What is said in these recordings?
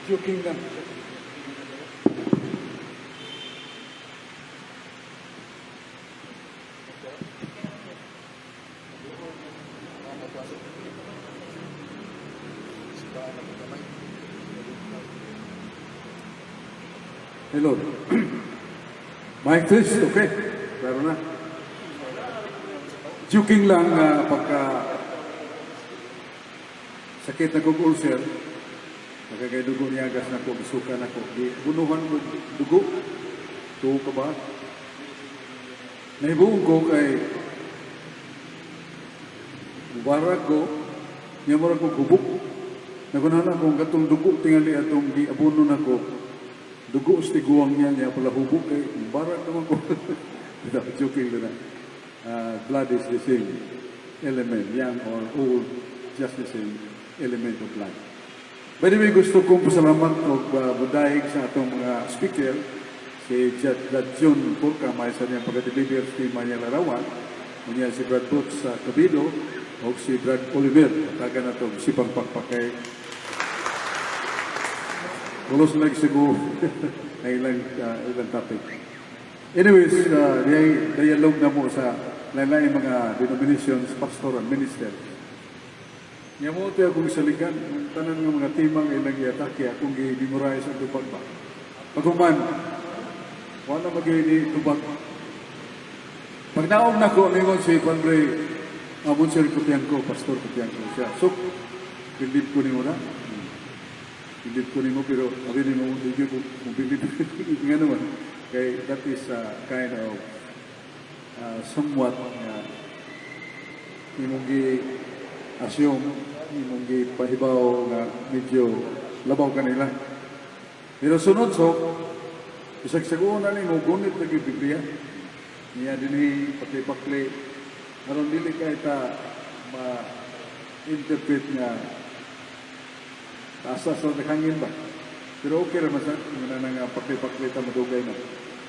Joking lang. Hello. Mic test, okay. Klaro na. Joking lang nga pagka sakit na kog ulcer, nakakay dugo niya gas na ko, gisuka na ko, di bunuhan ko dugo. Tuo ka ba? Nahibuong ko kay mubarag ko, niya murag ko gubok. Nagunana kong katong dugo tingali atong giabono nako, dugo sa tiguang niya, niya pala hubok kay mubarag naman ko. Joking lang na. Blood is the same element, young or old, just the same element of life. By the way, gusto kong pasalamat og budahig sa atong mga speaker, si Jad John Purka, may sa niyang pagka-deliver sa tema niya larawan, unya si Brad Boots sa Cabido, o si Brad Oliver, taga na to, si Pangpakpakay. Pulos lang siguro ang ilang topic. Anyways, dialogue na mo sa lain mga denominations, pastor and minister. Nya mo ito akong saligan, ang tanan ng mga timang ilang iatake, akong gi-memorize ang tubag ba. Paghuman, wala magiging tubag. Pag naog na ko, ningon si Padre Monsignor Kupiangko, Pastor Kupiangko siya. So, believe ko nimo na. Believe ko nimo, pero sabi nimo, hindi ko mo believe. Nga naman. Kay that is kind of somewhat nga imong gi assume, imong gi pahibaw nga medyo labaw kanila. Pero sunod so, bisag saguon na nimo gunit lagi Biblia. Niya dinhi pakli-pakli aron dili kay ta ma-interpret nga taasa sa hangin ba. Pero okay ra man sa nga na nga pakli-pakli ta madugay na.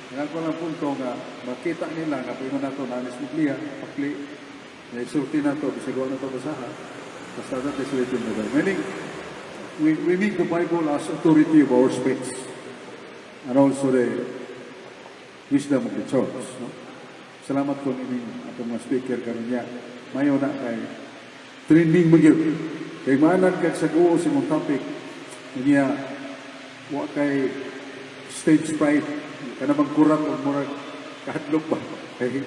Ang ako lang punto nga makita nila nga paingon nato na anis Biblia, pakli na isulti nato bisag wa nato basaha. Basta that is written in the Bible. Meaning, we make the Bible as authority of our speech and also the wisdom of the church. No? Salamat ko ining atong mga speaker karon niya. Mayo na kay training magyud. Kay maanan kag sa guo sa imong topic niya, wa kay stage fright kana bang kurang og murag kahadlok ba, kay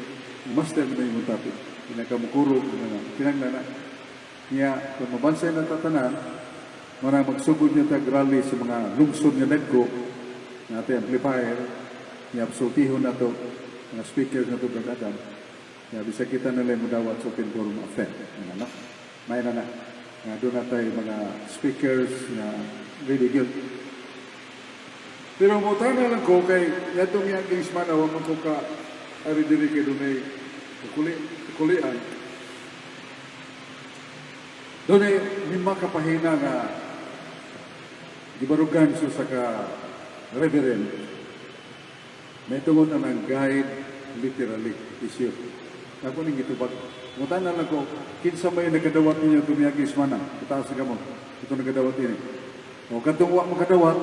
master mo na imong topic, pinakamukurog na kinahanglan na niya kung mabansay na tatanan mana magsugod niya tag rally sa mga lungsod nga dagko nga ate amplifier niya, sultihon na to mga speakers na to, Brad Adam niya, bisag kita na lang mudawat sa open forum after ano may na na nga doon na tayo mga speakers na really good. Pero mo na lang ko kay yatong yaging semana wa man ko ka ari diri kay dunay kuli kulian. Dunay lima ka pahina nga gibarugan sa ka reverend. May tungod ang guide literally issue. Ako ning gitubag. Mutan na lang ko, kinsa may nagkadawat ninyo tumiyagi semana? Itaas sa kamot. Ito nagkadawat ini. O katong wa mo kadawat,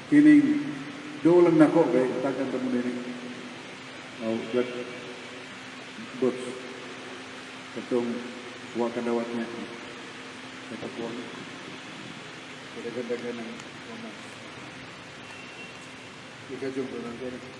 kining do lang nako kay tagan ta mo nini. O Brad Boots. Katong wa kadawat niya. Katapuan. Kadagan-dagan ng mga. Ikaw yung pronounce.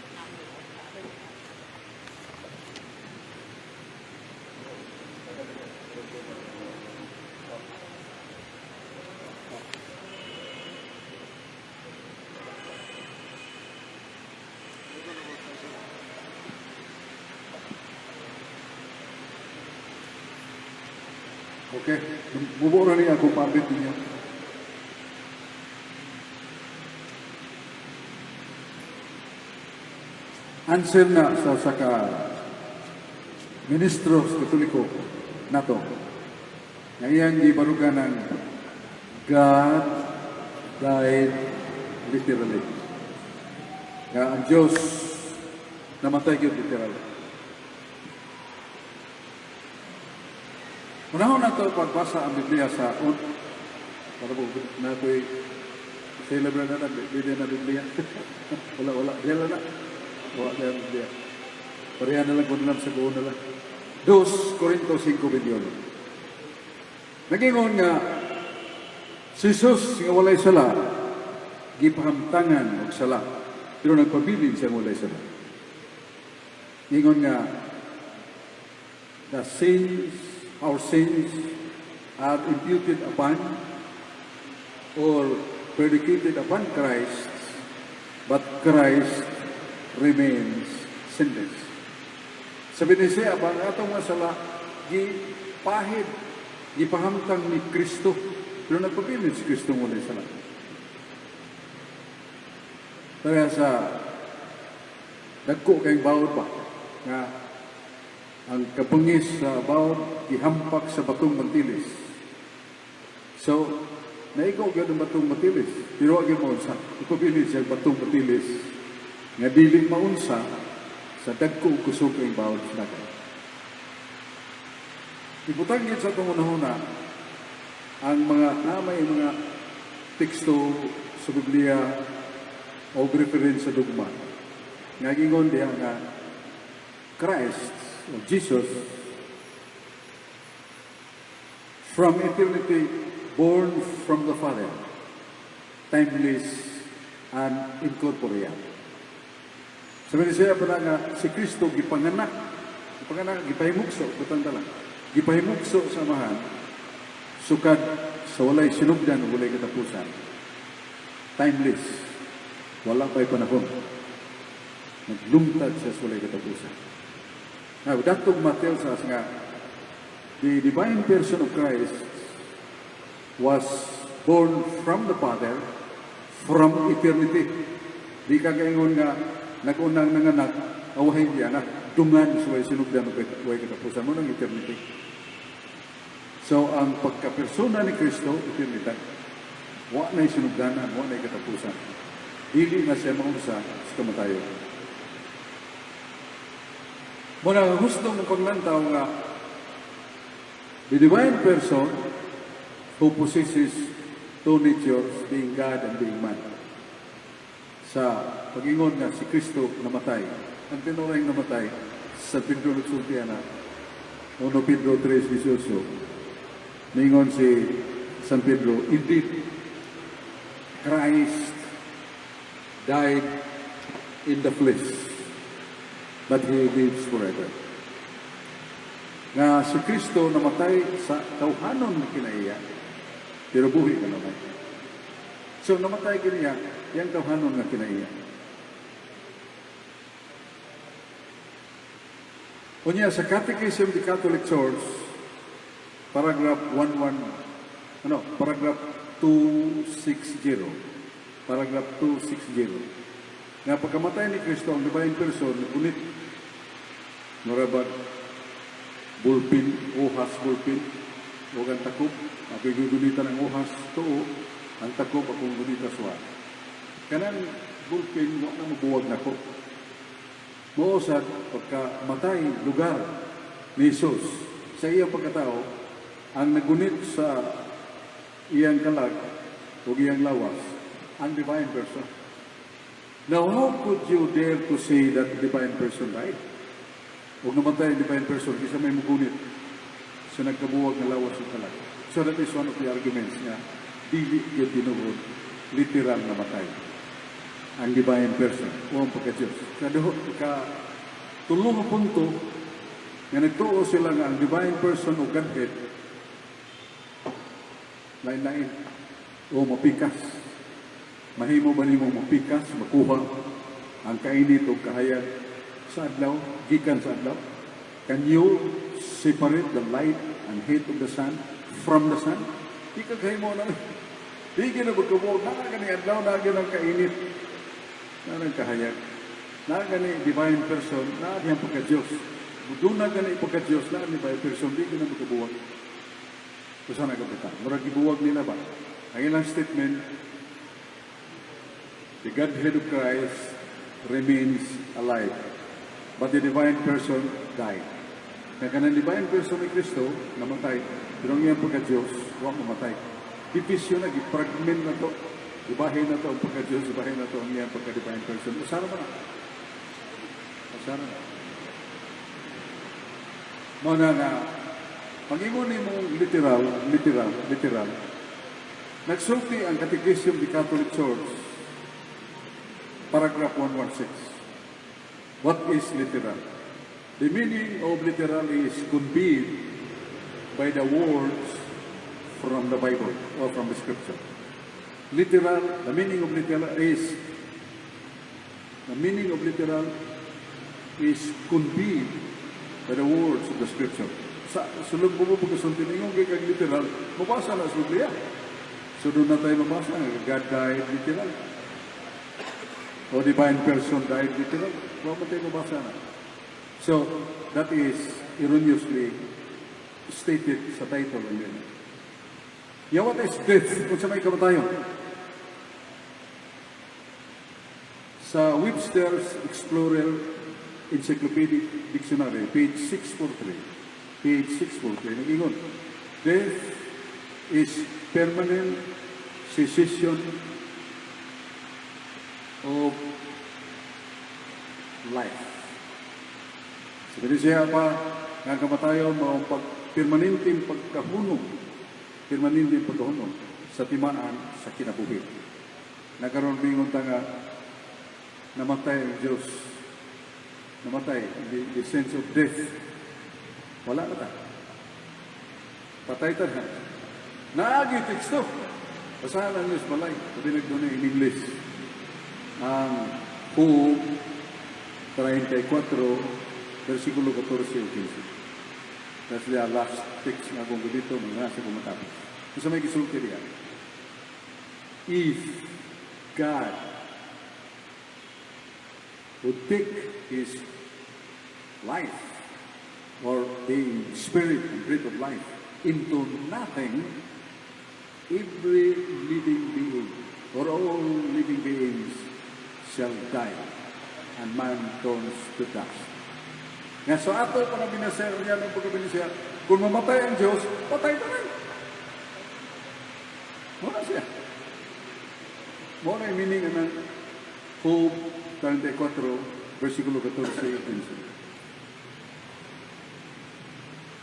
Okay. Mubo ra ni akong pambit ninyo. Answer na sa usa ka ministro sa Katoliko nato. Nga iyang gibarugan ng God died literally. Nga ang Diyos namatay gyud literal. Unahon na to pagbasa ang Biblia sa un para po nato'y Celebrate na na, di na Biblia. Wala, wala. Diyan na. Wala na Biblia. Pareha na lang kung lang sa buo na lang. 2 Corinto 5:21. Nagingon nga, si Jesus nga walay sala, gipahamtangan og sala. Pero nagpabilin siya walay sala. Ingon nga, the sins, our sins, are imputed upon or predicated upon Christ, but Christ remains sinless. Sabi ni siya, ang atong mga sala, gipahid, gipahamtang ni Kristo. Pero nagpabilin si Kristo walay sala. Kaya sa dagko kay bawod ba nga ang kabangis sa bawod gihampak sa batong mantilis. So, naigo gyud ang batong matilis. Pero wa gyud maunsa. Ipabilin siya ang batong matilis nga dili maunsa sa dagko ug kusog kay bawod sa dagat. Ibutang gyud sa atong unahuna ang mga namay mga teksto sa Biblia o reference sa dogma. Nga gingon diha nga Christ or Jesus from eternity, born from the Father, timeless and incorporeal. Sabi ni siya pala nga si Kristo gipanganak, gipanganak, gipahimugso, butang lang, gipahimugso sa Amahan, sukad sa walay sinugdan o walay katapusan. Timeless. Wala pa'y panahon. Naglungtad siya sa walay katapusan. Now, that dogma tells us nga the divine person of Christ was born from the Father from eternity. Di ka kaingon nga nag-unang nanganak, awahin niya na dungan sa way sinugdan o way katapusan mo ng eternity. So, ang pagkapersona ni Kristo, eternidad. Wa na'y sinugdanan, wa na'y katapusan. Dili na siya maunsa sa kamatayon. Muna gusto mo paglantaw nga the divine person who possesses two natures, being God and being man. Sa pag-ingon nga si Kristo namatay, ang tinuring namatay sa Pedro nagsulti na 1 Pedro 3:18, ningon si San Pedro, "Indeed, Christ died in the flesh, but He lives forever." Nga si Kristo namatay sa tawhanon na kinaiya, pero buhi ka naman. So namatay kaniya, yang tawhanon nga kinaiya. Unya sa Catechism of the Catholic Church, paragraph 11, ano, paragraph 260. Paragraph 260. Nga pagkamatay ni Kristo, ang divine person, gunit, murabag, bulpin, uhas bulpin, ug ang takop, ako gugunitan ang uhas tuo, ang takop akong gunita suwa. Kanang bulpin, wa na mabuwag nako. Mao sad pagka matay lugar ni Jesus sa iyang pagkatao, ang nagunit sa iyang kalag ug iyang lawas, ang divine person. Now, how could you dare to say that the divine person died? Ug namatay ang divine person, kinsa may mugunit sa nagkabuwag na lawas ug kalag? So that is one of the arguments nga dili gyud tinuod literal na matay ang divine person o ang pagka-Diyos. Kaduho, ka tulo nga punto nga nagtuo sila nga ang divine person o Godhead lain-lain o mapikas. Mahimo ba nimo mapikas, makuha ang kainit o kahayag sa adlaw, gikan sa adlaw? Can you separate the light and heat of the sun from the sun? Di ka kahimo na. Di ka na magkabuwag. Naa gani adlaw, naa gani ang kainit. Naa ang kahayag. Naa gani divine person, naa diyang pagka-Diyos. Doon na gani pagka-Diyos, naa ni divine person, di ka na magkabuwag. Kusa na kapitan. Murag gibuwag nila ba? Ang ilang statement, the Godhead of Christ remains alive, but the divine person died. Kaya kanang divine person ni Kristo, namatay, pero ang iyang pagka-Diyos, wa mamatay. Division na, gi-fragment na to. Ibahin na to ang pagka-Diyos, ibahin na to ang iyang pagka-divine person. Usara ba na? Usara na. Mao na nga, pag-ingon nimo literal, literal, literal, nagsulti ang Catechism of the Catholic Church, paragraph 116. What is literal? The meaning of literal is conveyed by the words from the Bible or from the Scripture. Literal, the meaning of literal is conveyed by the words of the Scripture. Sa sulod mo mo pagkasulti ninyo kay kag literal, mabasa na sa Biblia. So doon na tayo mabasa nga God died literal. O divine person died literal. Wa man tayo mabasa na. So, that is erroneously stated sa title ng yun. Yeah, what is death? Kung unsa may kamatayon. Sa Webster's Explorer Encyclopedic Dictionary, page 643, page 643, nag-ingon, "Death is permanent cessation of life." So, siya pa, nga kamatayon, mao pag permanenteng pagkahunong, permanenteng pagkahunong sa timaan sa kinabuhi. Nagkaroon bingon ta nga namatay ang Diyos. Namatay, the sense of death. Wala na ta. Patay ta na. Naagi teksto. Basahan ang Diyos balay. Sabi nagdunay in English. Ang Job 34, versikulo 14 o 15. That's the last text nga akong dito, mga nasa kong matapos. Kung may gisulti diya. "If God would take His life or the spirit and breath of life into nothing, every living being or all living beings shall die and man turns to dust." Nga sa ato pa na binasero niya ng pagkabinasya, kung mamatay ang Diyos, patay ta rin. Mao na siya. Mao na yung meaning ng Job 34, versikulo 14 ug 15.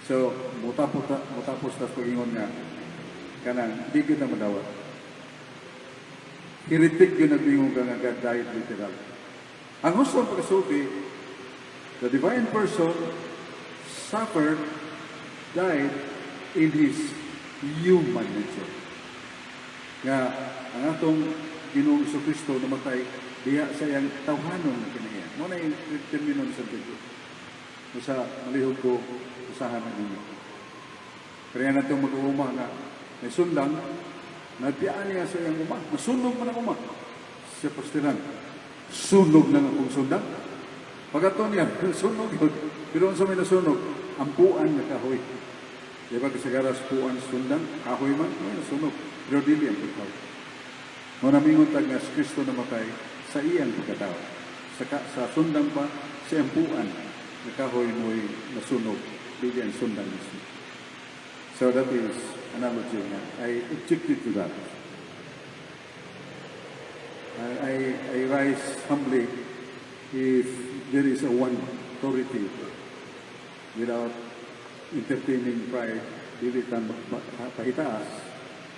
So, mutapos tas pag-ingon nga, kanang, di kita madawat. Heretic yun nagbingon ka nga God died literal. Ang husto pagkasulti, the divine person suffered, died in his human nature. Nga, ang atong Ginoong Kristo namatay diha sa iyang tawhanon na kinaiya. Mao na yung termino ni San Pedro. Usa malihog ko, usahan na ninyo. Kaya na itong mag-uuma nga may sundang, nagpiyaan niya sa iyang uma. Nasunog man ang uma. Siya pastilan. Sunog na nga akong sundang. Pagkato niya, sunog yun. Pero unsa may nasunog? Ang puan nga kahoy. Di ba kasagaras puan sundang, kahoy man, may nasunog. Pero dili ang pagkahoy. Mao namingon tag nga si Kristo namatay sa iyang pagkatao. Sa sundang pa, sa iyang puan nga kahoy mo'y nasunog. Dili ang sundang mismo. So that is analogy nga. I objected to that. I rise humbly if there is a one authority without entertaining pride, dili tan pahitaas,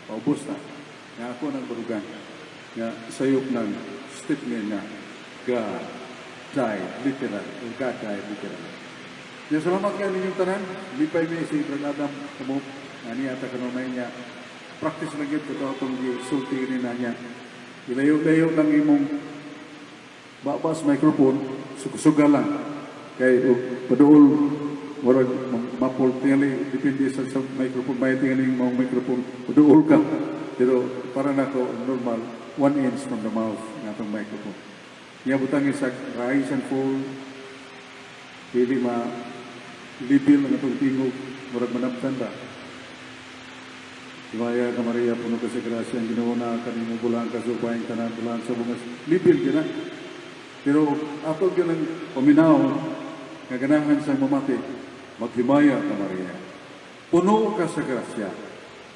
paubos na. Nga ako nang barugan, nga sayop ng statement nga God died literal, or God died literal. Ya, salamat kayo ninyong tanan. Lipay mi si Brother Adam kamo nga niya ta kanunay niya. Practice lang yun, totoo itong sulti ni na niya. Ilayo-layo lang imong babas microphone, suga lang. Kay og paduol murag mapol tingali depende sa microphone, may tingali mong microphone paduol ka. Pero para nako normal 1 inch from the mouth ng atong microphone. Niya butang sa rise and fall, dili ma libil ang atong tingog, murag manabtan ba. Himaya ka Maria, puno ka sa grasya, ang Ginoo na kanimo, bulahan ka sa babaeng tanan, bulahan sa bungas. Libil gyud na. Pero ato gyud ang paminaw nga ganahan sa mamati, "Maghimaya ka Maria. Puno ka sa grasya.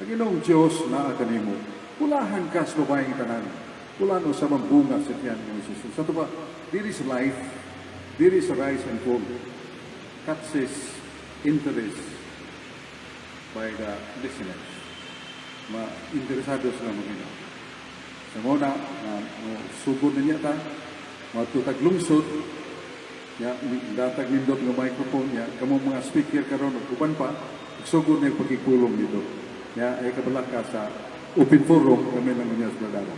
Ang Ginoong Diyos naa kanimo. Pulahan ka sa babaeng tanan. Pulahan usab ang bunga sa tiyan ni Jesus. Sa ato pa, there is life, there is rise and fall. Catches interest by the listeners. Ma-interesado sila maminaw. Sa muna, na mo sugod na niya ta, matutag lungsod, ya, datag nindot nga microphone, ya, kamo mga speaker karon ug uban pa, sugod na yung pagkikulong dito. Ya, ay kabalaka sa open forum kami lang niya sa Bladara.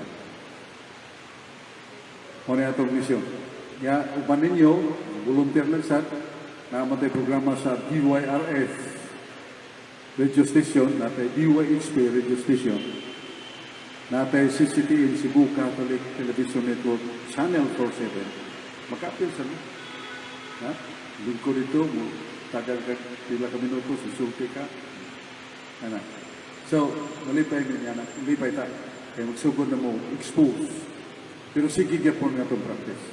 Mao ni atong misyon. Ya, uban ninyo, volunteer lang sad, naa tay programa sa DYRF radio station, naa tay DYHP radio station, naa tay CCTN Cebu Catholic Television Network Channel 47. Maka-apil sa mo. Ha? Lingkod dito, mo, tagal ka pila ka minuto, susulti ka. Ana. So, malipay niya na, malipay ta. Kaya magsugod na mo, expose. Pero sige gyapon nga itong practice.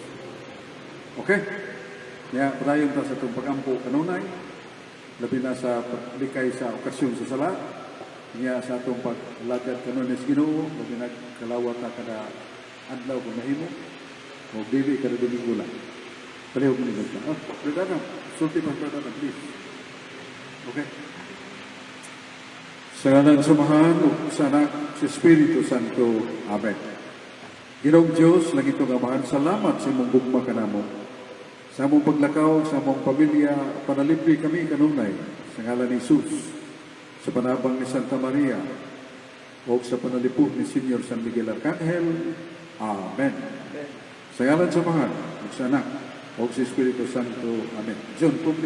Okay? Kaya padayon ta sa itong pagampo kanunay, labi na sa paglikay sa okasyon sa sala, niya sa atong paglagad kanunay sa Ginoo, labi na kalawat ta kada adlaw kung mahimo, o dili kada Domingo lang. Palihog mo ta. Oh, Brother Adam, sulti pa, Brother Adam, please. Okay? Sa ngalan sa Amahan, ug sa Anak, sa Espiritu Santo. Amen. Ginoong Diyos, langitong Amahan, salamat sa imong gugma kanamo. Sa among paglakaw, sa among pamilya, panalipdi kami kanunay sa ngalan ni Jesus, sa panabang ni Santa Maria, o sa panalipod ni Senior San Miguel Arcangel. Amen. Sa ngalan sa Amahan, ug sa Anak, ug sa Espiritu Santo. Amen. John, public.